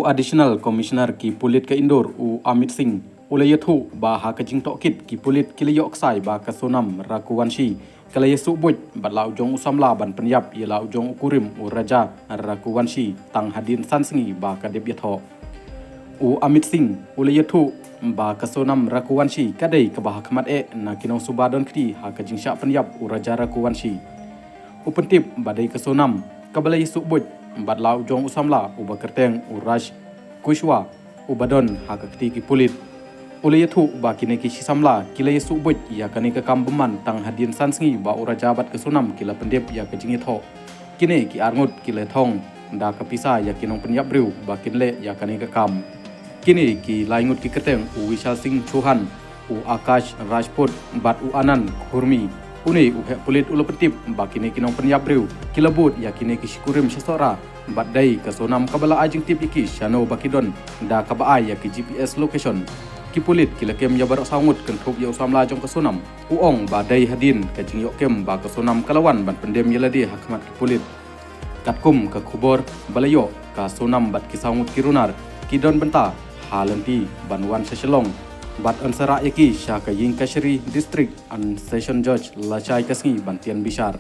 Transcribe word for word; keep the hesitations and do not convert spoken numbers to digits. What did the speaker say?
Additional Commissioner ki pulit ka Indore u Amit Singh u la ïathuh ba ha ka jingtohkit ki pulit ki la ïoh ksai ba ka Sonam Raghuvanshi ka la ïasuh buit bad la u jong u samla ban pynïap ïa la u jong u kurim u Raja Raghuvanshi tang hadien san sngi ba ka dep ïathoh. U Amit Singh u la ïathuh ba ka Sonam Raghuvanshi ka dei kaba ha khmat eh na ki nongsuba don kti ha ka jingshah pynïap u Raja Raghuvanshi. U pyntip ba dei ka Sonam kaba la ïasuh buit bad la u jong u samla uba kyrteng u Raj Kushwaha uba don ha ka kti ki pulit. U la ïathuh ba kine ki shi samla ki la ïasuh buit ïa kane ka kam bymman tang hadien san sngi ba u Raja bad ka Sonam ki la pyndep ïa ka jingïathoh. Kine ki arngut ki la thong da ka pisa ïa ki nongpynïap briew ba kin leh ïa kane ka kam. Kine ki laingut ki kyrteng u Vishal Singh Chauhan, u Akash Rajput bad u Anand Khurmi. Une u heh pulit u la pyntip ba kine ki nongpynïap briew ki la bud ïa kine ki shi kurim sha Sohra bad dei ka Sonam kaba la ai jingtip ïa ki shano ba ki don da kaba ai ïa ki G P S location. Ki pulit ki la kem ïa baroh saw ngut kynthup ïa u samla jong ka Sonam. U ong ba dei hadien ka jingïoh kem ba ka Sonam ka la wan ban pyndem ïa lade ha khmat ki pulit. Katkum ka khubor ba la ïoh, ka Sonam bad ki saw ngut ki runar ki don bynta ha lynti ban wan sha Shillong bad yn sa rah ïa ki sha ka ïing kashari district, and Session Judge la shai ka sngi ban tian bishar.